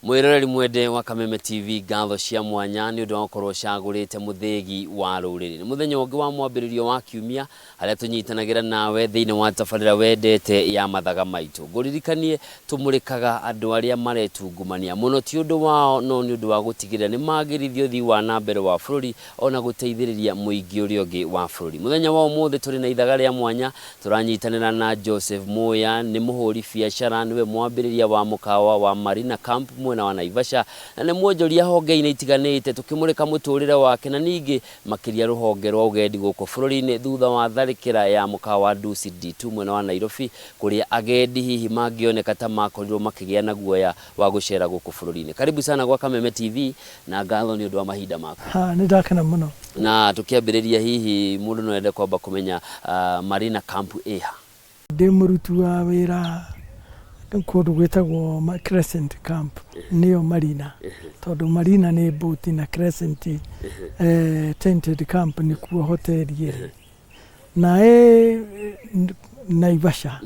Mwĩroreri mwende wa Kameme TV, ngatho cia mwanya nĩ ũndũ wa gũkorwo ũcagũrĩte mũthĩgi wa rũrĩrĩ. Nĩ mũthenya ũngĩ wa mwambĩrĩrio wa kiumia harĩa tũnyitanagĩra nawe thĩinĩ wa tabarĩra wendete ya mathaga maitũ. Ngũririkanie tũmũrĩkaga andũ arĩa maretungumania mũno ti ũndũ wao no nĩ ũndũ wa gũtigĩrĩra nĩ magĩrithia ũthii wa na mbere wa bũrũri ona gũteithĩrĩria mũingĩ ũrĩa ũngĩ wa bũrũri. Mũthenya wa ũmũthĩ tũrĩ na ithaga rĩa mwanya tũranyitanĩra na Joseph Muya, nĩ mũhũri biacara, nĩwe mwambĩrĩria wa mũkawa wa Marina Camp mwena wa Naivasha na nĩ mwonjoria honge-inĩ itiganĩte tũkĩmũrĩka mũtũrĩre wake na ningĩ makĩria rũhonge rwa ũgendi gũkũ bũrũri-inĩ thutha wa tharĩkĩra ya mũkawa wa Dusit D2 mwena wa Nairobi kũrĩa agendi hihi mangĩoneka ta makorirwo makĩgĩa na guoya wa gũcera gũkũ bũrũri-inĩ. Karibu sana gwa Kameme TV na ngatho nĩ ũndũ wa mahinda maku. Ha, nĩ ndakena mũno. Na tũkĩambĩrĩria hihi mũndũ no ende kwamba kũmenya Marina Camp ĩha? Ndĩ mũruti wa wĩra kũndũ gwĩtagwo Crescent Camp, nĩyo Marina, tondũ Marina nĩ mbũti na Crescent Tented Camp nĩkuo hoteli ĩrĩ. Na ĩ Naivasha,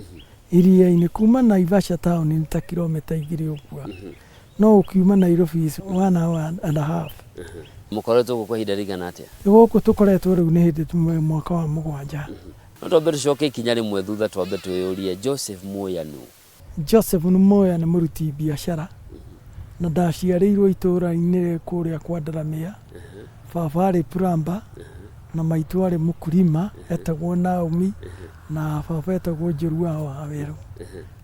iria-inĩ, kuma Naivasha town nĩ ta kilomita 2 ũguo. No ũkiuma Nairobi is one hour and a half. Mũkoretwo gũkũ ihinda rĩigana atĩa? Gũkũ tũkoretwo rĩu nĩ hĩndĩ mwaka wa 7. No twambe tũcoke ikinya rĩmwe thutha twambe twĩyũrie Joseph Muya nũ? Joseph Muya nĩ mũruti biacara na ndaciarĩirwo itũũra-inĩ kũrĩa kwa Ndaramĩa. Baba arĩ plumber na maitũ arĩ mũkulima etagwo Naomi na baba etagwo Njorua wa Werũ.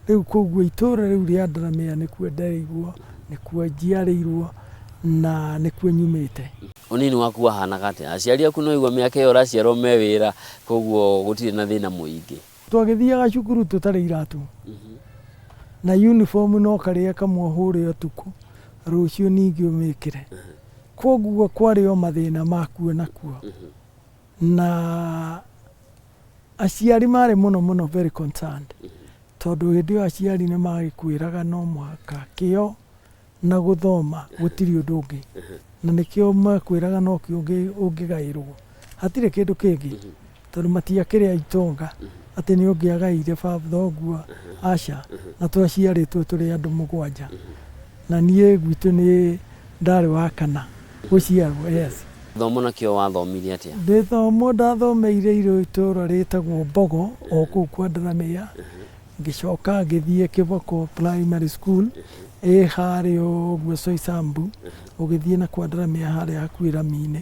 Rĩu koguo itũũra rĩu rĩa Ndaramĩa nĩkuo ndereirwo, nĩkuo njiarĩirwo na nĩkuo nyumĩte. Ũnini waku wahanaga atĩa? Aciari aku no igua mĩaka ĩyo ũraciarwo me wĩra koguo gũtirĩ na thĩna mũingĩ. Twagĩthiaga cukuru tũtarĩ iratũ na uniform no karĩa kamwe ũhũre ũtukũ rũciũ ningĩ ũmĩkĩre. Koguo kwarĩ o mathĩna makuo na kuo. Na aciari marĩ mũno mũno very concerned tondũ hĩndĩ ĩyo aciari nĩ magĩkwĩraga no mũhaka kĩo na gũthoma gũtirĩ ũndũ ũngĩ. Na nĩkĩo makwĩraga nokĩo ũngĩgaĩrwo. Hatirĩ kĩndũ kĩngĩ tondũ matiakĩrĩ a itonga atĩ nĩ ũngĩagaire thoguo aca. Na twaciarĩtwo tũrĩ andũ 7. Na niĩ gwitũ nĩ ndarĩ wa kana gũciarwo, yes. Gĩthomo nakĩo wathomire atĩa? Gĩthomo ndathomeire itũũra rĩtagwo Mbogo o kũu kwa Ndaramĩa. Ngĩcoka ngĩthiĩ Kĩboko Primary School ĩ harĩa ũguo Soisambu, ũgĩthiĩ na kwa Ndaramĩa harĩa hakuhĩ rami-inĩ.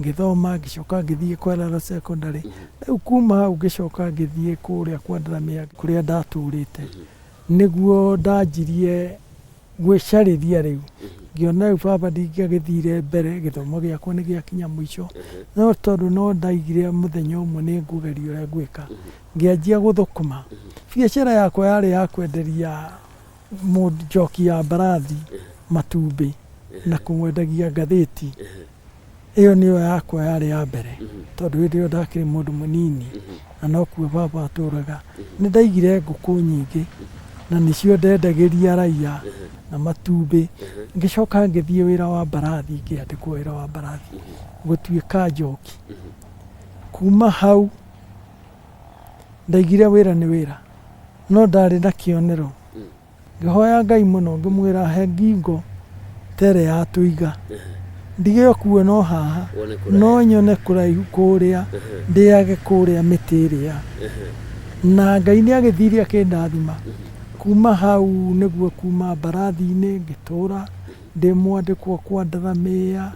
Ngĩthoma ngĩcoka ngĩthiĩ Kwalala Secondary. Rĩu kuma hau ngĩcoka ngĩthiĩ kũrĩa kwa Ndaramĩa kũrĩa ndatũrĩte. Nĩguo ndanjirie gwĩcarĩria rĩu. Ngĩona rĩu baba ndingĩagĩthire mbere, gĩthomo gĩakwa nĩ gĩakinya mũico. No tondũ no ndaigire mũthenya ũmwe nĩ ngũgeria ũrĩa ngwĩka. Ngĩanjia gũthũkũma. Biacara yakwa yarĩ ya kwenderia njoki ya mbarathi matumbĩ na kũmwendagia ngathĩti. Ĩyo nĩyo yakwa yarĩ ya mbere tondũ hĩndĩ ĩyo ndakĩrĩ mũndũ mũnini na nokuo baba atũraga. Nĩ ndaigire ngũkũ nyingĩ na nĩcio ndendagĩria raia na matumbĩ. Ngĩcoka ngĩthiĩ wĩra wa mbarathi, ngĩandĩkwo wĩra wa mbarathi gũtuĩka njoki. Kuma hau ndaigire wĩra nĩ wĩra no ndarĩ na kĩonero. Ngĩhoya Ngai mũno ngĩmwĩra he ngingo ta ĩrĩa ya tũiga. Ndige o kuona o haha no nyone kũraihu kũrĩa ndĩage kũrĩa mĩtĩ ĩrĩa. Na Ngai nĩ agĩthire akĩndathima. Kuma hau nĩguo kuma mbarathi-inĩ ngĩtũra ndĩ mwandĩkwo kwa Ndaramĩa,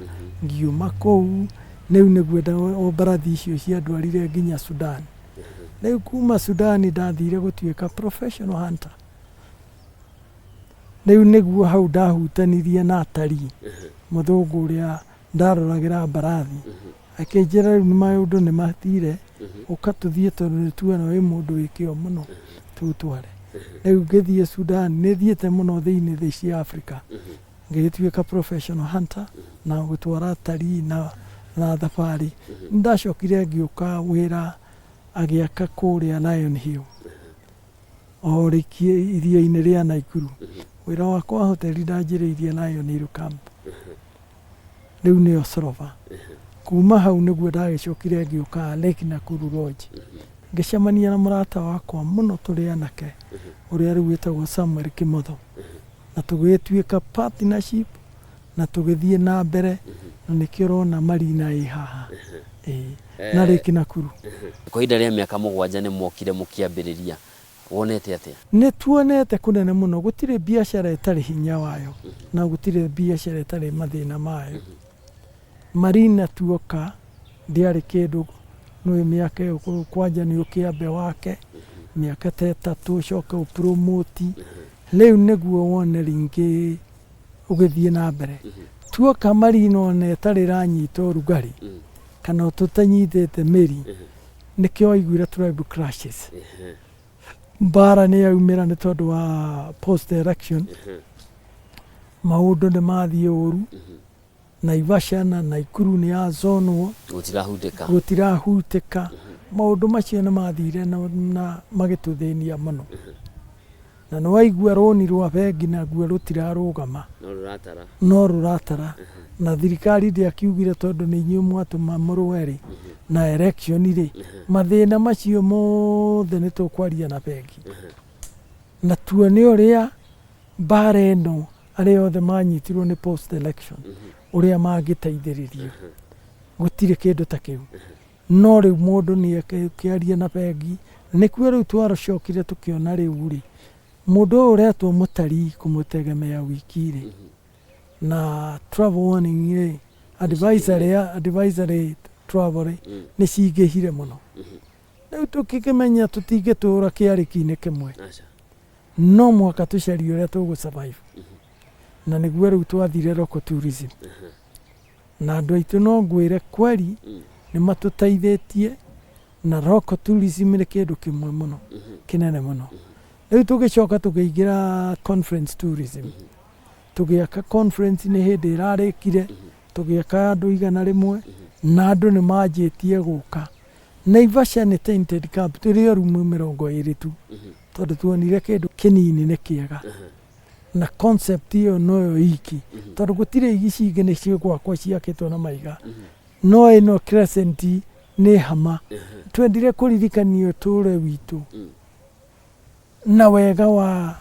ngiuma kũu rĩu nĩguo mbarathi icio ciandwarire nginya Sudan. Rĩu kuma Sudan ndathire gũtuĩka professional hunter. Rĩu nĩguo hau ndahutanirie na atarii, mũthũngũ ũrĩa ndaroragĩra mbarathi. Akĩnjĩra rĩu maũndũ nĩ mathire, ũka tũthiĩ tondũ nĩ tuona wĩ mũndũ wĩ kĩo mũno, tũgũtware. Rĩu ngĩthiĩ Sudan, nĩ thiĩte mũno thĩinĩ thĩ cia Africa. Ngĩgĩtuĩka professional hunter na gũtwara atarii na thabarĩ. Nĩ ndacokire ngĩũka wĩra agĩaka kũrĩa Lion Hill. O iria-inĩ rĩa Naikuru. Wĩra wakwa wa hoteli ndanjĩrĩirie Lion Hill Camp. Rĩu nĩyo Slova. Kuma hau nĩguo ndagĩcokire ngĩũka Lake Nakuru Lodge. Ngĩcemania na mũrata wakwa mũno tũrĩ anake, ũrĩa rĩu wĩtagwo Samuel Kimotho. Na tũgĩtuĩka partnership na tũgĩthiĩ na mbere, na nĩkĩo ũrona Marina ĩ haha. Ĩĩ. Na Lake Nakuru. Kwa ihinda rĩa mĩaka 7 nĩ mwokire mũkĩambĩrĩria, wonete atĩa? Nĩ tuonete kũnene mũno. Gũtirĩ biacara ĩtarĩ hinya wayo na gũtirĩ biacara ĩtarĩ mathĩna mayo. Marina tuoka ndĩarĩ kĩndũ, nĩũĩ mĩaka ĩyo kwanja nĩ ũkĩambe wake mĩaka ta 3 ũcoke ũpromote, rĩu nĩguo wone rĩngĩ ũgĩthiĩ na mbere. Tuoka Marina ona ĩtarĩ ĩranyita ũrugarĩ kana tũtanyitĩte mĩri, nĩkĩo waiguire tribe clashes. Mbara nĩ yaumĩra nĩ tondũ wa post election, maũndũ nĩ mathiĩ ũru. Naivasha na Nakuru nĩ yazonwo, gũtirahutĩka, gũtirahutĩka. Maũndũ macio nĩ mathire na magĩtũthĩnia mũno. Na nĩ waigua rũni rwa bengi naguo rũtirarũgama, no rũratara, no rũratara. Na thirikari ndĩakiugire tondũ nĩ inyuĩ mwatũma mũrũe rĩ na election rĩ, mathĩna macio mothe nĩ tũkwaria na bengi. Na tuone ũrĩa mbara ĩno arĩa othe manyitirwo nĩ post election ũrĩa mangĩteithĩrĩrio. Gũtirĩ kĩndũ ta kĩu. No rĩu mũndũ nĩ akĩaria na bengi, nĩkuo rĩu twaracokire tũkĩona rĩu rĩ, mũndũ ũyũ ũretwo mũtarii kũmũtegemea wiki rĩ, na travel warning rĩ, advisory travel rĩ, nĩ cingĩhire mũno. Rĩu tũkĩkĩmenya tũtingĩtũra kĩarĩki-inĩ kĩmwe, no mũhaka tũcarie ũrĩa tũgũ survive. Na nĩguo rĩu twathire local tourism. Na andũ aitũ no ngwĩre kweri nĩ matũteithĩtie, na local tourism nĩ kĩndũ kĩmwe mũno kĩnene mũno. Rĩu tũgĩcoka tũkĩingĩra conference tourism. Tũgĩaka conference nĩ hĩndĩ ĩrarĩkire, tũgĩaka andũ 100, na andũ nĩ manjĩtie gũka. Naivasha nĩ tented camp, tũrĩ o rumu 20 tu, tondũ tuonire kĩndũ kĩnini nĩ kĩega. Na concept ĩyo noyo iki, tondũ gũtirĩ ici ingĩ nĩ cigwakwo ciakĩtwo na mahiga. No ĩno crescent nĩ hama. Twendire kũririkania ũtũũro witũ na wega wa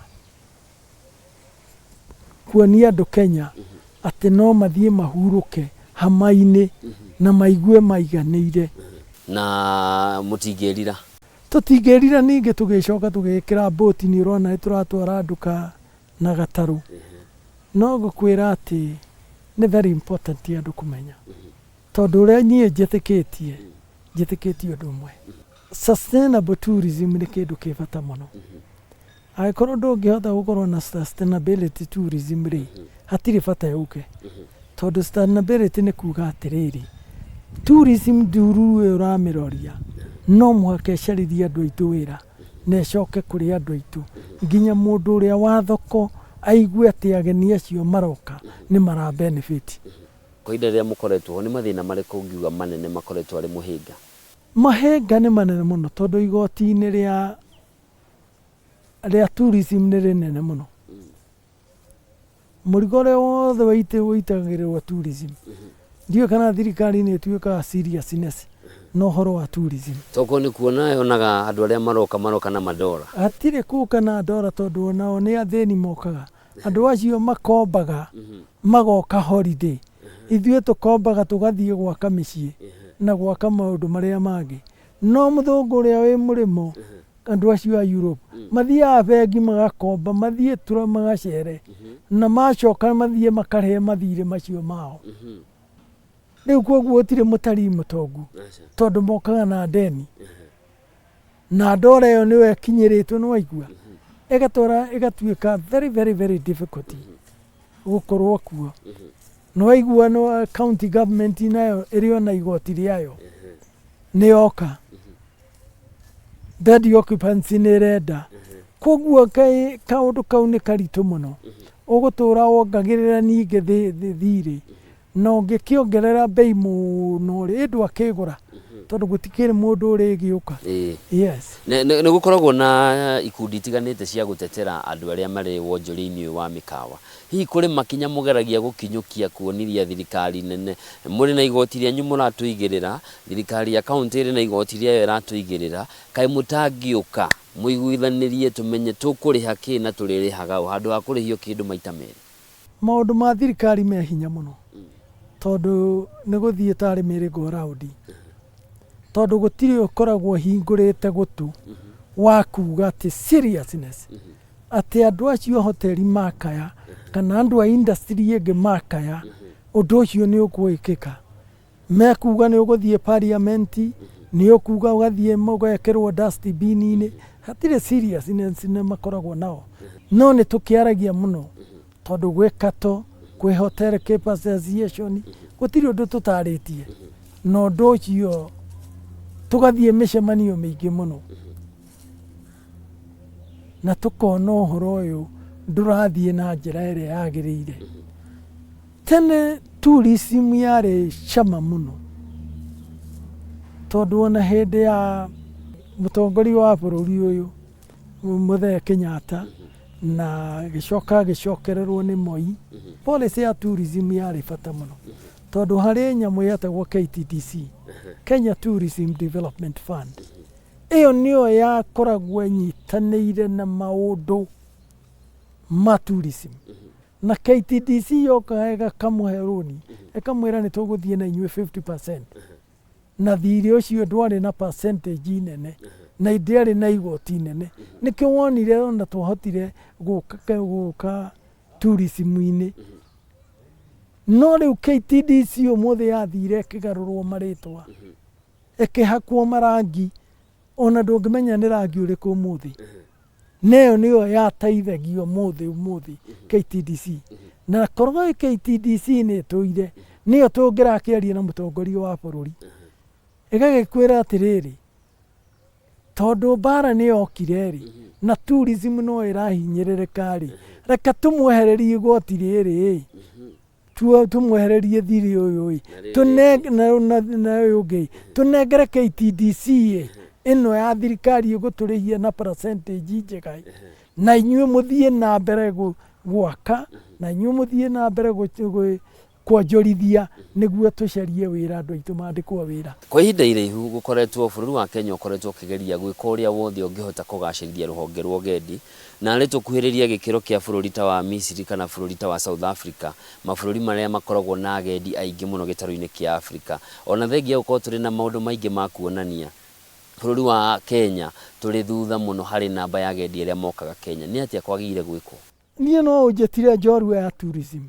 kuonia andũ Kenya atĩ no mathiĩ mahurũke hama-inĩ na maigue maiganĩire. Na mũtingĩrira? Tũtingĩrira. Ningĩ tũgĩcoka tũgĩkĩra mbũti, nĩ ũrona nĩ tũratwara andũ ka na gatarũ. No ngũkwĩra atĩ nĩ very important andũ kũmenya, tondũ ũrĩa niĩ njĩtĩkĩtie ũndũ ũmwe, sustainable tourism nĩ kĩndũ kĩ bata mũno. Angĩkorwo ndũngĩhota gũkorwo na sustainability tourism rĩ, hatirĩ bata yũke, tondũ sustainability nĩ kuga atĩrĩrĩ, tourism nduru ĩyo ũramĩroria no mũhaka ĩcarĩrie andũ aitũ wĩra na ĩcoke kũrĩ andũ aitũ, nginya mũndũ ũrĩa wa thoko aigue atĩ ageni acio maroka nĩ mara benefit. Kwa ihinda rĩrĩa mũkoretwo ho, nĩ mathĩna marĩkũ ũngiuga manene makoretwo arĩ mũhĩnga? Mahĩnga nĩ manene mũno, tondũ igoti-inĩ rĩa tourism nĩ rĩnene mũno. Mũrigo ũrĩa wothe wĩitagĩrĩrwo tourism, ndiũĩ kana thirikari nĩ ĩtuĩkaga seriousness na ũhoro wa tourism. Tokorwo nĩ kuona yonaga andũ arĩa maroka na mandora. Hatirĩ kũka na ndora, tondũ onao nĩ athĩni mokaga. Andũ acio makombaga magoka holiday, ithuĩ tũkombaga tũgathiĩ gwaka mĩciĩ na gwaka maũndũ marĩa mangĩ. No mũthũngũ ũrĩa wĩ mũrĩmo, andũ acio a Europe mathiaga bengi magakomba, mathiĩ tura magacere, na macoka mathiĩ makarĩhe mathirĩ macio mao. Rĩu koguo gũtirĩ mũtarii mũtongu, tondũ mokaga na ndeni, na ndora ĩyo nĩyo ĩkinyĩrĩtwo, nĩ waigua ĩgatwara ĩgatuĩka very very very difficult gũkorwo kuo. Nĩ waigua no county government nayo ĩrĩ ona igoti rĩayo nĩ yoka, bed occupancy nĩ ĩrenda. Koguo kaũndũ kau nĩ karitũ mũno, ũgũtũra wongagĩrĩra ningĩ thirĩ, na ũngĩkĩongerera bei mũno rĩ, ĩ ndwakĩgũra, tondũ gũtikĩrĩ mũndũ ũrĩgĩũka. Yes. Nĩ gũkoragwo na ikundi itiganĩte cia gũtetera andũ arĩa marĩ wonjoria-inĩ ũyũ wa mĩkawa. Hihi kũrĩ makinya mũgeragia gũkinyũkia kuonithia thirikari nene mũrĩ na igoti rĩanyu mũratũigĩrĩra, thirikari ya kaunti ĩrĩ na igoti rĩayo ĩratũigĩrĩra, kaĩ mũtangĩũka Mũiguithanĩrie tũmenye tũkũrĩha kĩ na tũrĩrĩhaga ũ handũ ha kũrĩhio kĩndũ maita merĩ. Maũndũ ma thirikari me hinya mũno tondũ nĩ gũthiĩ tarĩ merry go round, tondũ gũtirĩ ũkoragwo ũhingũrĩte gũtũ wa kuga atĩ seriousness, atĩ andũ acio a hoteli makaya kana andũ a industry ĩngĩ makaya, ũndũ ũcio nĩ ũgwĩkĩka. Mekuga nĩ ũgũthiĩ parliament, nĩ ũkuga ũgathiĩ ũgekĩrwo dustbin-inĩ, hatirĩ seriousness nĩ makoragwo nao. No nĩ tũkĩaragia mũno tondũ gwĩ Kato, kwĩ Hotel Keepers Association, gũtirĩ ũndũ tũtarĩtie. Na ũndũ ũcio tũgathiĩ mĩcemanio mĩingĩ mũno na tũkona ũhoro ũyũ ndũrathiĩ na njĩra ĩrĩa yagĩrĩire. Tene tourism yarĩ cama mũno tondũ ona hĩndĩ ya mũtongoria wa bũrũri ũyũ Mũthee Kenyatta na gĩcoka gĩcokererwo nĩ Moi, policy ya tourism yarĩ bata mũno tondũ harĩ nyamũ yetagwo KTDC, Kenya Tourism Development Fund. Ĩyo nĩyo yakoragwo ĩnyitanĩire na maũndũ ma tourism. Na KTDC yoka ĩgakamũhe rũni, ĩkamwĩra nĩ tũgũthiĩ na inyuĩ 50%. Na thirĩ ũcio ndwarĩ na percentage nene na ndĩarĩ na igoti nene. Nĩkĩo wonire ona twahotire gũka tourism-inĩ. No rĩu KTDC ũmũthĩ yathire ĩkĩgarũrwo marĩtwa, ĩkĩhakwo marangi, ona ndũngĩmenya nĩ rangi ũrĩkũ ũmũthĩ. Na ĩyo nĩyo yateithagia ũmũthĩ ũmũthĩ KTDC. Na korwo KTDC nĩ ĩtũire, nĩyo tũngĩrakĩaria na mũtongoria wa bũrũri. Ĩgagĩkwĩra atĩrĩrĩ, tondũ mbara nĩ yokire rĩ, na tourism no ĩrahinyĩrĩrĩka rĩ, reke tũmwehererie igoti rĩrĩ ĩ, tũmwehererie thirĩ ũyũ ĩ, na ũyũ ũngĩ, tũnengere KTDC ĩ, ĩno ya thirikari ĩgũtũrĩhia na percentage njega ĩ, na inyuĩ mũthiĩ na mbere gwaka, na inyuĩ mũthiĩ na mbere kwonjorithia nĩguo tũcarie wĩra, andũ aitũ mandĩkwo wĩra. Kwa ihinda iraihu gũkoretwo bũrũri wa Kenya ũkoretwo ũkĩgeria gwĩka ũrĩa wothe ũngĩhota kũgacĩrithia rũhonge rwa ũgendi, na arĩ tũkuhĩrĩria gĩkĩro kĩa bũrũri ta wa Misiri kana bũrũri ta wa South Africa, mabũrũri marĩa makoragwo na agendi aingĩ mũno gĩtarũ-inĩ kĩa Afrika. Ona thengia gũkorwo tũrĩ na maũndũ maingĩ ma kuonania, bũrũri wa Kenya tũrĩ thutha mũno harĩ namba ya agendi arĩa mokaga Kenya. Nĩ atĩa kwagĩrĩire gwĩkwo? Niĩ no ũnjĩtire njorua ya tourism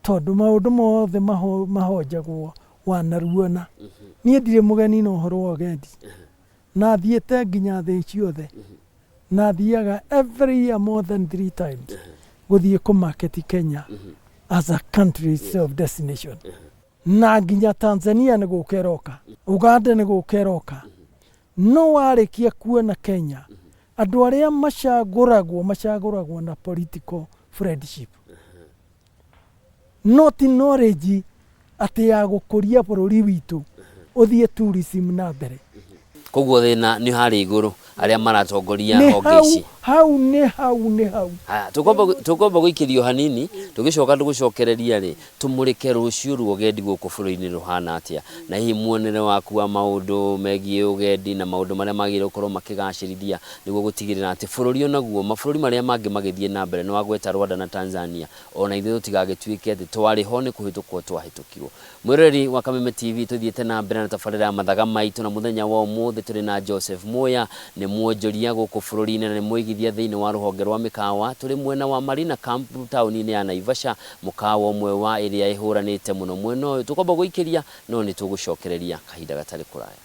tondũ maũndũ mothe mahonjagwo wanaruona. Niĩ ndirĩ mũgeni na ũhoro wa ũgendi, na thiĩte nginya thĩ ciothe, na thiaga every year more than 3 times gũthiĩ kũ market Kenya as a country of destination. Na nginya Tanzania nĩ gũka ĩroka, Uganda nĩ gũka ĩroka. No warĩkia kuona Kenya, andũ arĩa macagũragwo, macagũragwo na political friendship, not knowledge atĩ ya gũkũria bũrũri witũ ũthiĩ tourism na mbere. Koguo thĩna nĩ harĩa igũrũ, arĩa maratongoria honge ici. Hau nĩ hau nĩ hau. Haya, tũkwamba gũikĩrio hanini, tũgĩcoka tũgũcokereria rĩ, tũmũrĩke rũciũ rwa ũgendi gũkũ bũrũri-inĩ rũhana atĩa, na hihi muonere waku wa maũndũ megiĩ ũgendi na maũndũ marĩa magĩrĩire gũkorwo makĩgacĩrithia nĩguo gũtigĩrĩra atĩ bũrũri onaguo, mabũrũri marĩa mangĩ magĩthiĩ na mbere, nĩ wagweta Rwanda na Tanzania, ona ithuĩ tũtigagĩtuĩke atĩ twarĩ ho nĩ kũhĩtũkwo twahĩtũkirwo. Mwĩroreri wa Kameme TV, tũthiĩte na mbere na tabarĩra ya mathaga maitũ, na mũthenya wa ũmũthĩ tũrĩ na Joseph Muya, nĩ mwonjoria gũkũ bũrũri-inĩ na nĩ mũigithia thĩinĩ wa rũhonge rwa mĩkawa. Tũrĩ mwena wa Marina Camp taũni-inĩ ya Naivasha, mũkawa ũmwe wa ĩrĩa ĩhũranĩte mũno mwena ũyũ. Tũkwamba gũikĩria, no nĩ tũgũcokereria kahinda gatarĩ kũraya.